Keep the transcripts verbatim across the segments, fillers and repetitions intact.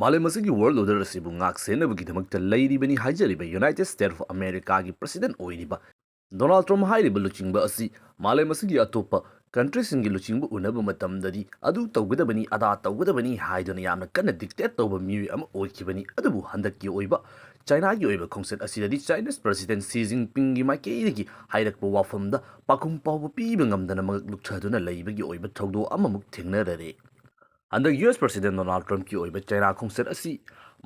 ꯃꯥꯂꯦꯝ ꯑꯁꯤꯒꯤ world order ꯑꯁꯤꯕꯨ ꯉꯥꯛ ꯁꯦꯟꯅꯕꯒꯤꯗꯃꯛꯇ ꯂꯩꯔꯤꯕꯅꯤ ꯍꯥꯏꯖꯔꯤꯕ United States of Americaꯒꯤ president ꯑꯣꯏꯔꯤꯕ Donald Trump ꯍꯥꯏꯔꯤꯕ ꯂꯨꯆꯤꯡꯕ ꯑꯁꯤ ꯃꯥꯂꯦꯝ ꯑꯁꯤꯒꯤ ꯑꯇꯣꯞꯄ countryꯁꯤꯡꯒꯤ ꯂꯨꯆꯤꯡꯕ ꯎꯅꯕ ꯃꯇꯝꯗꯗꯤ ꯑꯗꯨ ꯇꯧꯒꯗꯕꯅꯤ, ꯑꯗꯥ ꯇꯧꯒꯗꯕꯅꯤ ꯍꯥꯏꯗꯨꯅ ꯌꯥꯝꯅ ꯀꯟꯅ dictate ꯇꯧꯕ ꯃꯤꯑꯣꯏ ꯑꯃ ꯑꯣꯏꯈꯤꯕꯅꯤ꯫ ꯑꯗꯨꯕꯨ ꯍꯟꯗꯛꯀꯤ ꯑꯣꯏꯕ Chinaꯒꯤ ꯑꯣꯏꯕ ꯈꯣꯡꯆꯠ ꯑꯁꯤꯗꯗꯤ Chinese president Xi Jinpingꯒꯤ ꯃꯥꯏꯀꯩꯗꯒꯤ ꯍꯥꯏꯔꯛꯄ ꯋꯥꯐꯝꯗ ꯄꯥꯎꯈꯨꯝ ꯐꯥꯎꯕ ꯄꯤꯕ ꯉꯝꯗꯅ ꯃꯉꯛ ꯂꯨꯛꯊꯗꯨꯅ ꯂꯩꯕꯒꯤ ꯑꯣꯏꯕ ꯊꯧꯗꯣꯛ ꯑꯃꯃꯨꯛ ꯊꯦꯡꯅꯔꯔꯦ꯫ ꯍꯟꯗꯛ US president Donald Trumpꯀꯤ ꯑꯣꯏꯕ China ꯈꯣꯡꯆꯠ ꯑꯁꯤ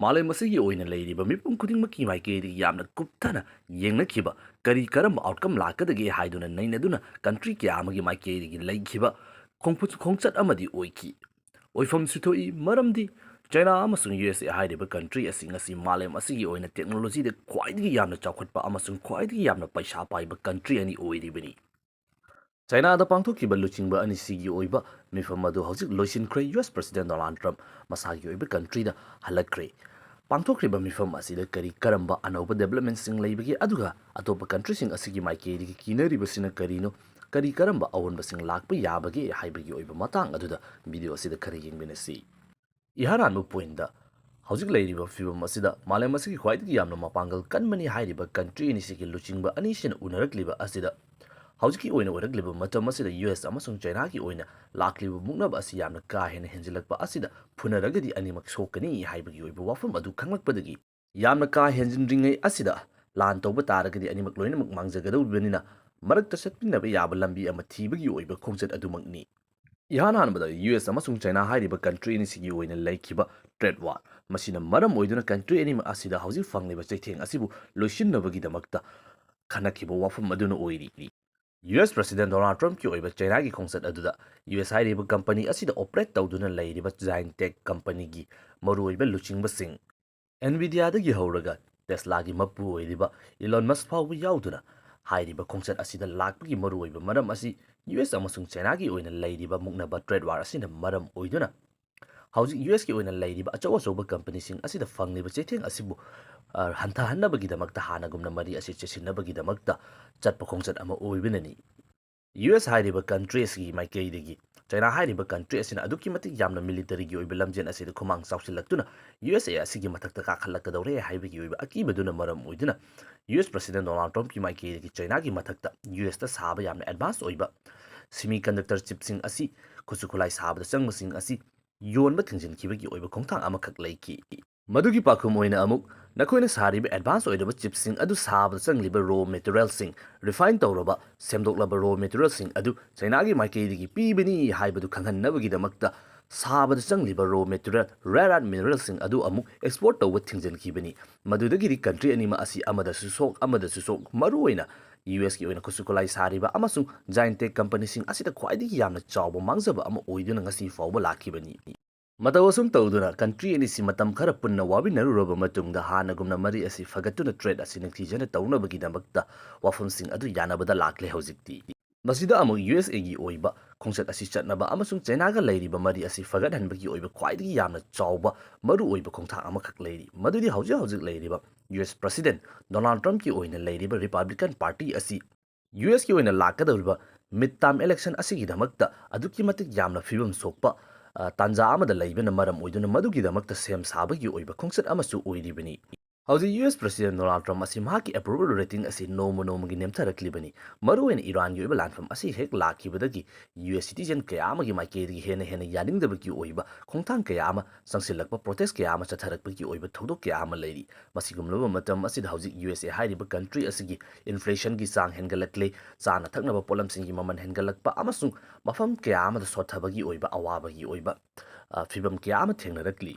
ꯃꯥꯂꯦꯝ ꯑꯁꯤꯒꯤ ꯑꯣꯏꯅ ꯂꯩꯔꯤꯕ ꯃꯤꯄꯨꯝ ꯈꯨꯗꯤꯡꯃꯛꯀꯤ ꯃꯥꯏꯀꯩꯗꯒꯤ ꯌꯥꯝꯅ ꯀꯨꯞꯊꯅ ꯌꯦꯡꯅꯈꯤꯕ, ꯀꯔꯤ ꯀꯔꯝꯕ outcome ꯂꯥꯛꯀꯗꯒꯦ ꯍꯥꯏꯗꯨꯅ ꯅꯩꯅꯗꯨꯅ country ꯀꯌꯥ ꯑꯃꯒꯤ ꯃꯥꯏꯀꯩꯗꯒꯤ ꯂꯩꯈꯤꯕ ꯈꯣꯡꯐꯨ-, ꯈꯣꯡꯆꯠ ꯑꯃꯗꯤ ꯑꯣꯏꯈꯤ꯫ ꯑꯣꯏꯐꯝꯁꯨ ꯊꯣꯛꯏ, ꯃꯔꯝꯗꯤ China ꯑꯃꯁꯨꯡ USA ꯍꯥꯏꯔꯤꯕ country ꯑꯁꯤ ꯉꯁꯤ ꯃꯥꯂꯦꯝ ꯑꯁꯤꯒꯤ ꯑꯣꯏꯅ technologyꯗ ꯈ꯭ꯋꯥꯏꯗꯒꯤ ꯌꯥꯝꯅ ꯆꯥꯎꯈꯠꯄ ꯑꯃꯁꯨꯡ ꯈ꯭ꯋꯥꯏꯗꯒꯤ ꯌꯥꯝꯅ ꯄꯩꯁꯥ ꯄꯥꯏꯕ country ꯑꯅꯤ ꯑꯣꯏꯔꯤꯕꯅꯤ꯫ Chinaꯗ ꯄꯥꯡꯊꯣꯛꯈꯤꯕ ꯂꯨꯆꯤꯡꯕ ꯑꯅꯤꯁꯤꯒꯤ ꯑꯣꯏꯕ ꯃꯤꯐꯝ ꯑꯗꯨ ꯍꯧꯖꯤꯛ ꯂꯣꯏꯁꯤꯟꯈ꯭ꯔꯦ꯫ US president Donald Trump ꯃꯁꯥꯒꯤ ꯑꯣꯏꯕ countryꯗ ꯍꯜꯂꯛꯈ꯭ꯔꯦ꯫ ꯄꯥꯡꯊꯣꯛꯈ꯭ꯔꯤꯕ ꯃꯤꯐꯝ ꯑꯁꯤꯗ ꯀꯔꯤ ꯀꯔꯝꯕ ꯑꯅꯧꯕ developmentꯁꯤꯡ ꯂꯩꯕꯒꯦ, ꯑꯗꯨꯒ ꯑꯇꯣꯞꯄ countryꯁꯤꯡ ꯑꯁꯤꯒꯤ ꯃꯥꯏꯀꯩꯗꯒꯤ ꯀꯤꯅꯔꯤꯕꯁꯤꯅ ꯀꯔꯤꯅꯣ, ꯀꯔꯤ ꯀꯔꯝꯕ ꯑꯑꯣꯟꯕꯁꯤꯡ ꯂꯥꯛꯄ ꯌꯥꯕꯒꯦ ꯍꯥꯏꯕꯒꯤ ꯑꯣꯏꯕ ꯃꯇꯥꯡ ꯑꯗꯨꯗ video ꯑꯁꯤꯗ ꯈꯔ ꯌꯦꯡꯃꯤꯟꯅꯁꯤ꯫ ꯏꯍꯥꯟ ꯍꯥꯟꯕ pointꯇ, ꯍꯧꯖꯤꯛ ꯂꯩꯔꯤꯕ ꯐꯤꯕꯝ ꯑꯁꯤꯗ ꯃꯥꯂꯦꯝ ꯑꯁꯤꯒꯤ ꯈ꯭ꯋꯥꯏꯗꯒꯤ ꯌꯥꯝꯅ ꯃꯄꯥꯡꯒꯜ ꯀꯟꯕꯅꯤ ꯍꯥꯏꯔꯤꯕ country ꯑꯅꯤꯁꯤꯒꯤ ꯂꯨꯆꯤꯡꯕ ꯑꯅꯤꯁꯤꯅ ꯎꯅꯔꯛꯂꯤꯕ ꯑꯁꯤꯗ, ꯍꯧꯖꯤꯛꯀꯤ ꯑꯣꯏꯅ ꯑꯣꯏꯔꯛꯂꯤꯕ ꯃꯇꯝ ꯑꯁꯤꯗ US ꯑꯃꯁꯨꯡ Chinaꯒꯤ ꯑꯣꯏꯅ ꯂꯥꯛꯂꯤꯕ ꯃꯨꯛꯅꯕ ꯑꯁꯤ ꯌꯥꯝꯅ ꯀꯥ ꯍꯦꯟꯅ ꯍꯦꯟꯖꯤꯜꯂꯛꯄ ꯑꯁꯤꯗ ꯐꯨꯅꯔꯒꯗꯤ ꯑꯅꯤꯃꯛ ꯁꯣꯛꯀꯅꯤ ꯍꯥꯏꯕꯒꯤ ꯑꯣꯏꯕ ꯋꯥꯐꯝ ꯑꯗꯨ ꯈꯪꯂꯛꯄꯗꯒꯤ, ꯌꯥꯝꯅ ꯀꯥ ꯍꯦꯟꯖꯤꯟꯗ꯭ꯔꯤꯉꯩ ꯑꯁꯤꯗ ꯂꯥꯟ ꯇꯧꯕ ꯇꯥꯔꯒꯗꯤ ꯑꯅꯤꯃꯛ ꯂꯣꯏꯅꯃꯛ ꯃꯥꯡꯖꯒꯗꯧꯔꯤꯕꯅꯤꯅ, ꯃꯔꯛꯇ ꯆꯠꯃꯤꯟꯅꯕ ꯌꯥꯕ ꯂꯝꯕꯤ ꯑꯃ ꯊꯤꯕꯒꯤ ꯑꯣꯏꯕ ꯈꯣꯡꯆꯠ ꯑꯗꯨꯃꯛꯅꯤ꯫ ꯏꯍꯥꯟ ꯍꯥꯟꯕꯗ US ꯑꯃꯁꯨꯡ China ꯍꯥꯏꯔꯤꯕ country ꯑꯅꯤꯁꯤꯒꯤ ꯑꯣꯏꯅ ꯂꯩꯈꯤꯕ trade war, ꯃꯁꯤꯅ ꯃꯔꯝ ꯑꯣꯏꯗꯨꯅ country ꯑꯅꯤꯃꯛ ꯑꯁꯤꯗ ꯍꯧꯖꯤꯛ ꯐꯪꯂꯤꯕ ꯆꯩꯊꯦꯡ ꯑꯁꯤꯕꯨ ꯂꯣꯏꯁꯤꯟꯅꯕꯒꯤꯗꯃꯛꯇ ꯈꯟꯅꯈꯤꯕ ꯋꯥꯐꯝ ꯑꯗꯨꯅ ꯑꯣꯏꯔꯤ꯫ US president Donald Trumpꯀꯤ ꯑꯣꯏꯕ Chinaꯒꯤ ꯈꯣꯡꯆꯠ ꯑꯗꯨꯗ US ꯍꯥꯏꯔꯤꯕ company ꯑꯁꯤꯗ operate ꯇꯧꯗꯨꯅ ꯂꯩꯔꯤꯕ giant tech companyꯒꯤ ꯃꯔꯨꯑꯣꯏꯕ ꯂꯨꯆꯤꯡꯕꯁꯤꯡ, Nvidiaꯗꯒꯤ ꯍꯧꯔꯒ Teslaꯒꯤ ꯃꯄꯨ ꯑꯣꯏꯔꯤꯕ Elon Musk ꯐꯥꯎꯕ ꯌꯥꯎꯗꯨꯅ ꯍꯥꯏꯔꯤꯕ ꯈꯣꯡꯆꯠ ꯑꯁꯤꯗ ꯂꯥꯛꯄꯒꯤ ꯃꯔꯨꯑꯣꯏꯕ ꯃꯔꯝ ꯑꯁꯤ US ꯑꯃꯁꯨꯡ Chinaꯒꯤ ꯑꯣꯏꯅ ꯂꯩꯔꯤꯕ ꯃꯨꯛꯅꯕ trade war ꯑꯁꯤꯅ ꯃꯔꯝ ꯑꯣꯏꯗꯨꯅ ꯍꯧꯖꯤꯛ USꯀꯤ ꯑꯣꯏꯅ ꯂꯩꯔꯤꯕ ꯑꯆꯧ ꯑꯆꯧꯕ companyꯁꯤꯡ ꯑꯁꯤꯗ ꯐꯪꯂꯤꯕ ꯆꯩꯊꯦꯡ ꯑꯁꯤꯕꯨ, ꯑ, ꯍꯟꯊꯍꯟꯅꯕꯒꯤꯗꯃꯛꯇ ꯍꯥꯟꯅꯒꯨꯝꯅ ꯃꯔꯤ ꯑꯁꯤ ꯆꯦꯠꯁꯤꯟꯅꯕꯒꯤꯗꯃꯛꯇ ꯆꯠꯄ ꯈꯣꯡꯆꯠ ꯑꯃ ꯑꯣꯏꯕꯅꯅꯤ꯫ US ꯍꯥꯏꯔꯤꯕ country ꯑꯁꯤꯒꯤ ꯃꯥꯏꯀꯩꯗꯒꯤ ꯆꯥꯏꯅꯥ ꯍꯥꯏꯔꯤꯕ ꯀꯟꯇ꯭ꯔꯤ ꯑꯁꯤꯅ ꯑꯗꯨꯛꯀꯤ ꯃꯇꯤꯛ ꯌꯥꯝꯅ ꯃꯤꯂꯤꯇꯔꯤꯒꯤ ꯑꯣꯏꯕ ꯂꯝꯖꯦꯜ ꯑꯁꯤꯗ ꯈꯨꯃꯥꯡ ꯆꯥꯎꯁꯤꯜꯂꯛꯇꯨꯅ ꯌꯨ ꯑꯦꯁ ꯑꯦ ꯑꯁꯤꯒꯤ ꯃꯊꯛꯇ ꯀꯥꯈꯠꯂꯛꯀꯗꯧꯔꯦ ꯍꯥꯏꯕꯒꯤ ꯑꯣꯏꯕ ꯑꯀꯤꯕꯗꯨꯅ ꯃꯔꯝ ꯑꯣꯏꯗꯨꯅ ꯌꯨ ꯑꯦꯁ ꯄ꯭ꯔꯁꯤꯗꯦꯟ ꯗꯣꯅꯥꯜꯗ ꯇ꯭ꯔꯝꯞꯀꯤ ꯃꯥꯏꯀꯩꯗꯒꯤ ꯆꯥꯏꯅꯥꯒꯤ ꯃꯊꯛꯇ ꯌꯨ ꯑꯦꯁꯇ ꯁꯥꯕ ꯌꯥꯝꯅ ꯑꯦꯗꯚꯥꯟꯁ ꯑꯣꯏꯕ ꯁꯤꯃꯤ ꯀꯟꯗꯛꯇꯔ ꯆꯤꯞꯁꯤꯡ ꯑꯁꯤ, ꯈꯨꯠꯁꯨ ꯈꯨꯠꯂꯥꯏ ꯁꯥꯕꯗ ꯆꯪꯕꯁꯤꯡ ꯑꯁꯤ ꯌꯣꯟꯕ ꯊꯤꯡꯖꯤꯟꯈꯤꯕꯒꯤ ꯑꯣꯏꯕ ꯈꯣꯡꯊꯥꯡ ꯑꯃꯈꯛ ꯂꯩꯈꯤ꯫ ꯃꯗꯨꯒꯤ ꯄꯥꯎꯈꯨꯝ ꯑꯣꯏꯅ ꯑꯃꯨꯛ, ꯅꯈꯣꯏꯅ ꯁꯥꯔꯤꯕ ꯑꯦꯗꯚꯥꯟꯁ ꯑꯣꯏꯔꯕ ꯆꯤꯞꯁꯤꯡ ꯑꯗꯨ ꯁꯥꯕꯗ ꯆꯪꯂꯤꯕ ꯔꯣ ꯃꯦꯇꯔꯤꯌꯦꯜꯁꯤꯡ, ꯔꯤꯐꯥꯏꯟ ꯇꯧꯔꯕ, ꯁꯦꯝꯗꯣꯛꯂꯕ ꯔꯣ ꯃꯦꯇꯔꯤꯌꯦꯜꯁꯤꯡ ꯑꯗꯨ ꯆꯥꯏꯅꯥꯒꯤ ꯃꯥꯏꯀꯩꯗꯒꯤ ꯄꯤꯕꯅꯤ ꯍꯥꯏꯕꯗꯨ ꯈꯪꯍꯟꯅꯕꯒꯤꯗꯃꯛꯇ ꯁꯥꯕꯗ ꯆꯪꯂꯤꯕ ꯔꯣ ꯃꯦꯇꯔꯤꯌꯦꯜ, ꯔꯦꯌꯔ ꯑꯔꯊ ꯃꯤꯅꯔꯦꯜꯁꯤꯡ ꯑꯗꯨ ꯑꯃꯨꯛ ꯑꯦꯛꯁꯄꯣꯔꯠ ꯇꯧꯕ ꯊꯤꯡꯖꯤꯟꯈꯤꯕꯅꯤ꯫ ꯃꯗꯨꯗꯒꯤꯗꯤ ꯀꯟꯇ꯭ꯔꯤ ꯑꯅꯤꯃꯛ ꯑꯁꯤ ꯑꯃꯗꯁꯨ ꯁꯣꯛ, ꯑꯃꯗꯁꯨ ꯁꯣꯛ, ꯃꯔꯨꯑꯣꯏꯅ ꯌꯨ ꯑꯦꯁꯀꯤ ꯑꯣꯏꯅ ꯈꯨꯠꯁꯨ ꯈꯨꯠꯂꯥꯏ ꯁꯥꯔꯤꯕ ꯑꯃꯁꯨꯡ ꯖꯥꯏꯟꯇꯦꯛ ꯀꯝꯄꯅꯤꯁꯤꯡ ꯑꯁꯤꯗ ꯈ꯭ꯋꯥꯏꯗꯒꯤ ꯌꯥꯝꯅ ꯆꯥꯎꯕ ꯃꯥꯡꯖꯕ ꯑꯃ ꯑꯣꯏꯗꯨꯅ ꯉꯁꯤ ꯐꯥꯎꯕ ꯂꯥꯛꯈꯤꯕꯅꯤ꯫ ꯃꯇꯧ ꯑꯁꯨꯝ ꯇꯧꯗꯨꯅ ꯀꯟꯇ꯭ꯔꯤ ꯑꯅꯤꯁꯤ ꯃꯇꯝ ꯈꯔ ꯄꯨꯟꯅ ꯋꯥꯃꯤꯟꯅꯔꯨꯔꯕ ꯃꯇꯨꯡꯗ ꯍꯥꯟꯅꯒꯨꯝꯅ ꯃꯔꯤ ꯑꯁꯤ ꯐꯒꯠꯇꯨꯅ ꯇ꯭ꯔꯦꯗ ꯑꯁꯤ ꯅꯤꯡꯊꯤꯖꯅ ꯇꯧꯅꯕꯒꯤꯗꯃꯛꯇ ꯋꯥꯐꯝꯁꯤꯡ ꯑꯗꯨ ꯌꯥꯅꯕꯗ ꯂꯥꯛꯂꯦ ꯍꯧꯖꯤꯛꯇꯤ꯫ ꯃꯁꯤꯗ ꯑꯃꯨꯛ ꯌꯨ ꯑꯦꯁ ꯑꯦꯒꯤ ꯑꯣꯏꯕ ꯈꯣꯡꯆꯠ ꯑꯁꯤ ꯆꯠꯅꯕ ꯑꯃꯁꯨꯡ ꯆꯥꯏꯅꯥꯒ ꯂꯩꯔꯤꯕ ꯃꯔꯤ ꯑꯁꯤ ꯐꯒꯠꯍꯟꯕꯒꯤ ꯑꯣꯏꯕ ꯈ꯭ꯋꯥꯏꯗꯒꯤ ꯌꯥꯝꯅ ꯆꯥꯎꯕ ꯃꯔꯨꯑꯣꯏꯕ ꯈꯣꯡꯊꯥꯡ ꯑꯃꯈꯛ ꯂꯩꯔꯤ, ꯃꯗꯨꯗꯤ ꯍꯧꯖꯤꯛ ꯍꯧꯖꯤꯛ ꯂꯩꯔꯤꯕ ꯌꯨ ꯑꯦꯁ ꯄ꯭ꯔꯁꯤꯗꯦꯟ ꯗꯣꯅꯥꯜꯗ ꯇ꯭ꯔꯝꯞꯀꯤ ꯑꯣꯏꯅ ꯂꯩꯔꯤꯕ ꯔꯤꯄꯕ꯭ꯂꯤꯀꯟ ꯄꯥꯔꯇꯤ ꯑꯁꯤ ꯌꯨ ꯑꯦꯁꯀꯤ ꯑꯣꯏꯅ ꯂꯥꯛꯀꯗꯧꯔꯤꯕ ꯃꯤꯗ ꯇꯥꯔꯝ ꯏꯂꯦꯛꯁꯟ ꯑꯁꯤꯒꯤꯗꯃꯛꯇ ꯑꯗꯨꯛꯀꯤ ꯃꯇꯤꯛ ꯌꯥꯝꯅ ꯐꯤꯕꯝ ꯁꯣꯛꯄ, ꯑ, ꯇꯥꯟꯖꯥ ꯑꯃꯗ ꯂꯩꯕꯅ ꯃꯔꯝ ꯑꯣꯏꯗꯨꯅ ꯃꯗꯨꯒꯤꯗꯃꯛꯇ ꯁꯦꯝ ꯁꯥꯕꯒꯤ ꯑꯣꯏꯕ ꯈꯣꯡꯆꯠ ꯑꯃꯁꯨ ꯑꯣꯏꯔꯤꯕꯅꯤ꯫ ꯍꯧꯖꯤꯛ ꯌꯨ ꯑꯦꯁ ꯄ꯭ꯔꯁꯤꯗꯦꯟ ꯗꯣꯅꯥꯜꯗ ꯇ꯭ꯔꯝꯞ ꯑꯁꯤ ꯃꯍꯥꯛꯀꯤ ꯑꯦꯄ꯭ꯔꯨꯕꯦꯜ ꯔꯦꯇꯤꯡ ꯑꯁꯤ ꯅꯣꯡꯃ ꯅꯣꯡꯃꯒꯤ ꯅꯦꯝꯊꯔꯛꯂꯤꯕꯅꯤ꯫ ꯃꯔꯨꯑꯣꯏꯅ ꯏꯔꯥꯟꯒꯤ ꯑꯣꯏꯕ ꯂꯥꯟꯐꯝ ꯑꯁꯤ ꯍꯦꯛ ꯂꯥꯛꯈꯤꯕꯗꯒꯤ ꯌꯨ ꯑꯦꯁ ꯁꯤꯇꯤꯖꯦꯟ ꯀꯌꯥ ꯑꯃꯒꯤ ꯃꯥꯏꯀꯩꯗꯒꯤ ꯍꯦꯟꯅ ꯍꯦꯟꯅ ꯌꯥꯅꯤꯡꯗꯕꯒꯤ ꯑꯣꯏꯕ ꯈꯣꯡꯊꯥꯡ ꯀꯌꯥ ꯑꯃ ꯆꯪꯁꯤꯜꯂꯛꯄ, ꯄ꯭ꯔꯣꯇꯦꯁ ꯀꯌꯥ ꯑꯃ ꯆꯠꯊꯔꯛꯄꯒꯤ ꯑꯣꯏꯕ ꯊꯧꯗꯣꯛ ꯀꯌꯥ ꯑꯃ ꯂꯩꯔꯤ꯫ ꯃꯁꯤꯒꯨꯝꯂꯕ ꯃꯇꯝ ꯑꯁꯤꯗ ꯍꯧꯖꯤꯛ ꯌꯨ ꯑꯦꯁ ꯑꯦ ꯍꯥꯏꯔꯤꯕ ꯀꯟꯇ꯭ꯔꯤ ꯑꯁꯤꯒꯤ ꯏꯟꯐ꯭ꯂꯦꯁꯟꯒꯤ ꯆꯥꯡ ꯍꯦꯟꯒꯠꯂꯛꯂꯦ, ꯆꯥꯅ ꯊꯛꯅꯕ ꯄꯣꯠꯂꯝꯁꯤꯡꯒꯤ ꯃꯃꯜ ꯍꯦꯟꯒꯠꯂꯛꯄ ꯑꯃꯁꯨꯡ ꯃꯐꯝ ꯀꯌꯥ ꯑꯃꯗ ꯁꯣꯠꯊꯕꯒꯤ ꯑꯣꯏꯕ ꯑꯋꯥꯕꯒꯤ ꯑꯣꯏꯕ, ꯑ, ꯐꯤꯕꯝ ꯀꯌꯥ ꯑꯃ ꯊꯦꯡꯅꯔꯛꯂꯤ꯫